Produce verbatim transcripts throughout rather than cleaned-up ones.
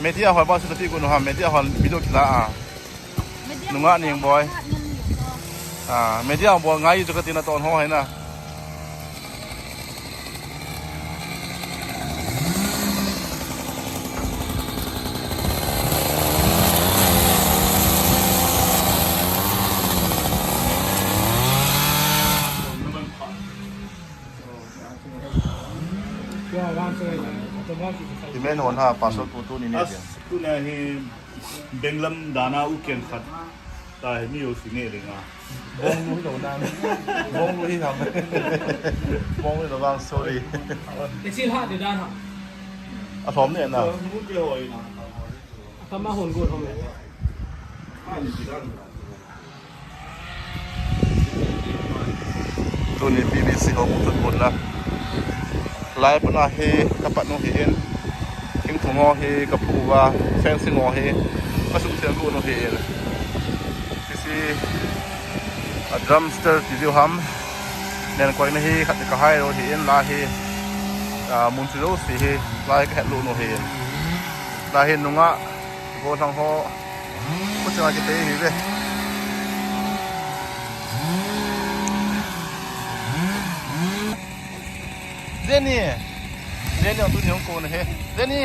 Media hol bang sut a pi kun ham, media hol video kila a. Nungah ning boy. Ah, media hol ngai ju ka tina ton ho hai na. Imen hon ha, pastor pu tu ni ne. As, tu na hi Benglam dana u kian khat. Ta hi mi u si ne ringa. Bong lu hi lo na. Bong lu hi ham. Bong lu hi lo bang, sorry. Te si ha de dan ha. A thom ne na. Mu ke hoi na. A kama hon gu thom ne. Tuni B B C hong tun hun la. Lai pana hi ka pat nu hi in. Thing thum ho hi ka phu va. Fencing ho hi ka sum thian bu nu hi in. Sisi a drumster ti diu ham. Nen koi na hi khat ka hai ro hi in la hi. A, mun ti lo si hi. Lai ka het lu nu hi in. La hi nungah. Gothang ho. Ko chang a kite hi ve. Zeni. Zeni ang tu ni hong ko na he. Zeni.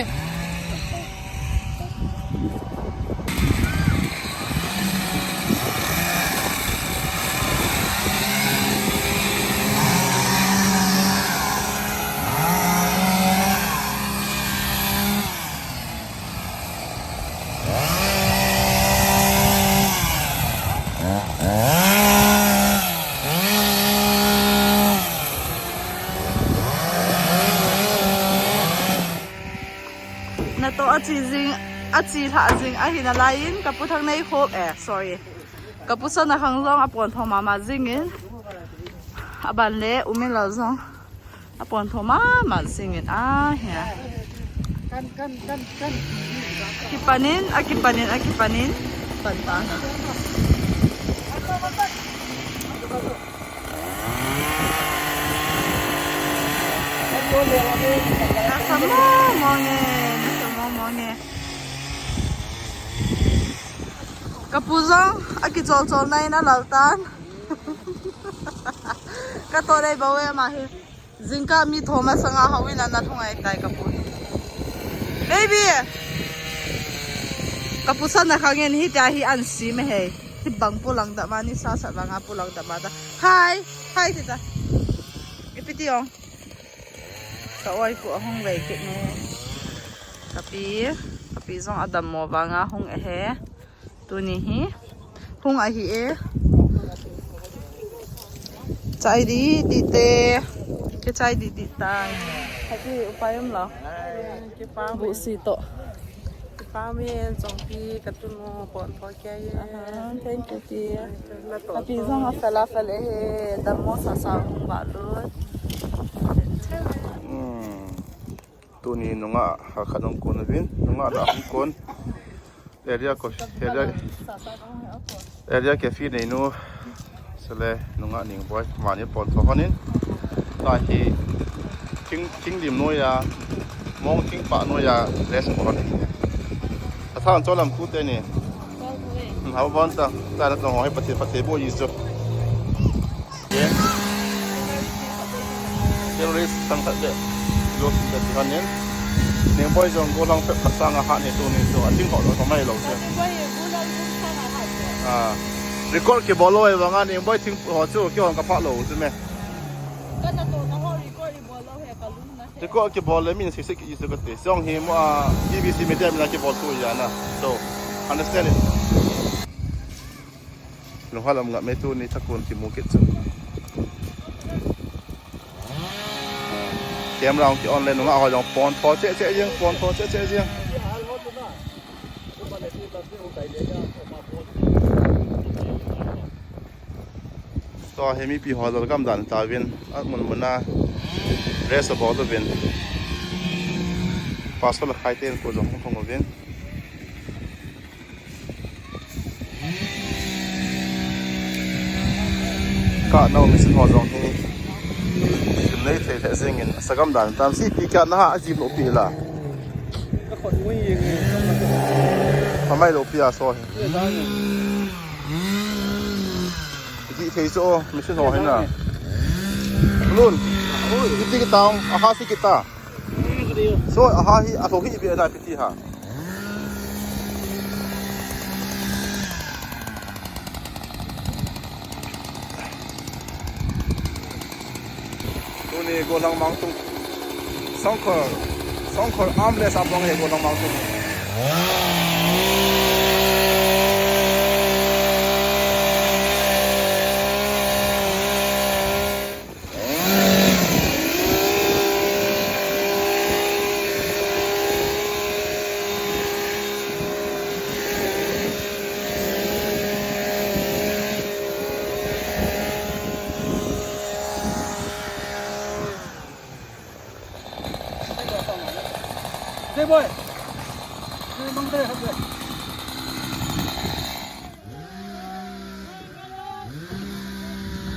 Na tawh a ci zing, a ci hlah zing ahi na lai-in ka pu Thang Nei Khop, eh, sorry. Ka pu Sa Na Khang zong a puan thaw mahmah zingin a ban le um in lo zong. A puan thaw mahmah singin a hia. Kan, kan, kan, kan. Kipanin, a kipanin, a kipanin. Pan ta na. Na sa mawngmawng e, na sa mawngmawng e. Ka pu zong a kicawlcawl na in a laltan. Ka tawh dai bo e mah hi. Zingkah mi thawm a sanga hau in a na thung ai tai ka pu. Baby! Ka pu Sa Na Khang in hih tia hi an si me hei. Hih bang pulang dah ma ni sa sat banga pulang dah ma ta. Hai! Hai ti ta. Ipi ti ong. Ka oi ku a hong vei kik me. Ka pi. Ka pi zong a dam maw vanga hong e he. Tuni hi hung ahi e. Chai di di te. Ke chai di di tai. Happy upai um lo. Kipa bu si to. Kipa mi en chong pi ka tunu pon pho kia ye. Aha, thank you pi. Happy zong a fela fela he. Dam mo sa sa hung ba lut. Tuni nungah halkhat hong kun a vin, nungah dah hong kun. Area ko, area, area cafe nei nu. Sele nungah ning boy mani pon tho honin. Lai hi king king dim nu ya, mong king pa nu ya, les ko honin. A thang cho lam ku te ni. Hau bon ta, ta na tong hoi pati pati bo yi zo. Terrorist sang tak de. Lo si tak han nen. Neng boy zong go lang pek pasang a hat ne tu ne tu. A ting ho lo mai lo se. Ah. Record ke bolo e wanga neng boy ting ho chu ke hong ka pha lo chu me. Record ke bol le min sisik i su ka te. Zong hi mo a B B C media min a ke bol tu ya na. So understand it. Lungha lam ngah me tuni thakun kimu kit chu. Camera hong ki on le nungah hoi zong pon tho cheh cheh ziang, pon tho cheh cheh ziang. Tua hi mipi hoi zol gamdan ta vin a mun mun a rest a bawl uvin. Pastor la khai ten ko zong hong uvin. Ka nau mission ho zong hi sim nei thei thei zingin a sagam dan tam si pi ka na ha a zim lo pi la. Ka khot ngui ing e. Amai lo pia so hi. Iti thei so, machine ho hi na. Lun. Iti kita, aha si kita. So, aha hi, a lo hi bia na piti ha. Tuni Gualhang Mangtung. Songkhor, Songkhor armless a pang hi Gualhang Mangtung.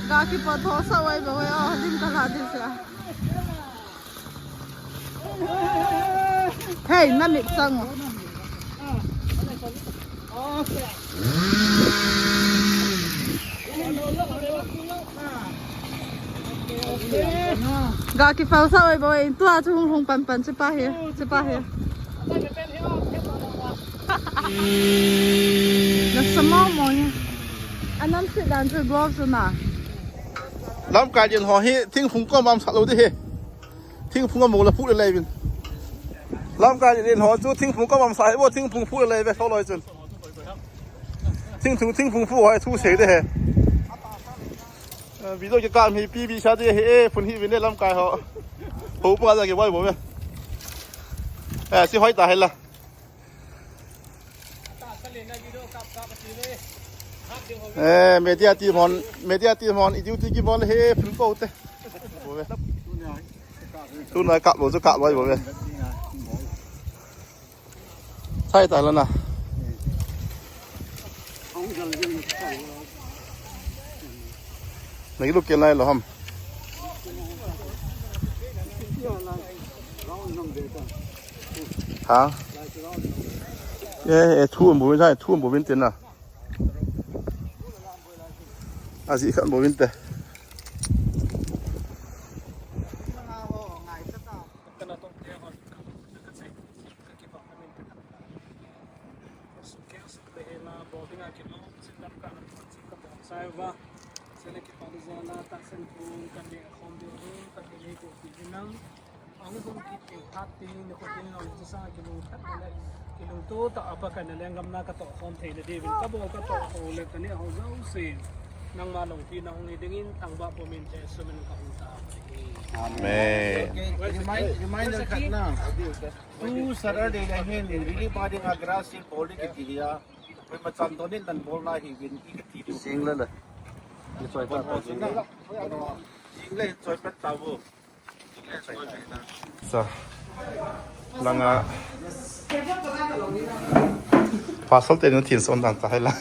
Ga kipat ho sa wai ba wai, oh, lim ka la dil sia. Hei, na mit sang. Ga kifau sa wai ba wai, tua chu hung hung pan pan, cepa hi, cepa hi. Na sa mau mau ni. Anam sit dan chu glove chu na. Lamkai din ho hi thingphung kawm a om sa lo dih hi. Thingphung a mo la phuh le lei vin. Lamkai din ho chu thingphung kawm a om sa hi bo, thingphung phuh le lei ve tho loi chun. Thingphung, thingphung phuh ho hi thu sei dih hi. Eh, video kikam hi pi bi sa dih hi, eh, phun hi vin eh lamkai ho. Ho pa za ki wai bo ve. Eh, si hoi ta hi la. Eh, media team hon, media team hon, i duty ki bol he, phun ko te. Tunai kap lo, chu kap lo, i bol ve. Sai ta la na. Na ki lu ke lai lo ham. Ha? Eh, eh, thu an bu vin, thu an bu vin tin na. A zi khan bu vin te. Hong hong kit kei phat ding, ni khutin lo ni sa kilungkhat na le, kilungto ta a pakhat na lenggam na ka tawh khawm thei na ding in ka bawl ka tawh khawm le ka ne ho zo sin. Nangma lungpi na hong hi ding in tangba pomin te sumin ka hong ta. Amen. Okay, remind, reminder khat na. Tu Saturday na hin, really body nga grass in bawl ni kiti hi a. Oi, macam to nin nan bawl na hi win i kiti ding. Sing le le. Ni choi ta ta sing le. Sing le choi pet ta bu. Sa langa pasal te nu thin son dang ta hai la.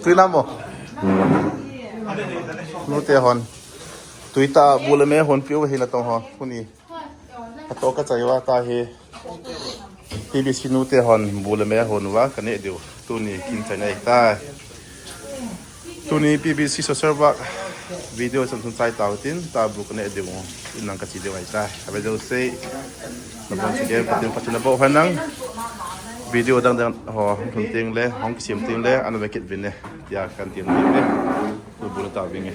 Tui na mo. Nu te hon. Tui ta bu le me hon piu hi na tong hon. Kuni. A tawh ka chai va ta hi. P B C nute hon bu le me hon va ka neh diu. Tuni kin chai nei ta. Tuni P B C social work video chang sun chai ta tin ta bu ka neh diu. In nang ka chi diu ai ta. A ve deu sei. Na bon chi diu ka tin ka tin na bo han nang. Video dang dang ho hun ting le hong kisim ting le an ve kit vin ne. Tia kan tin ne. Tu bu le ta ving e.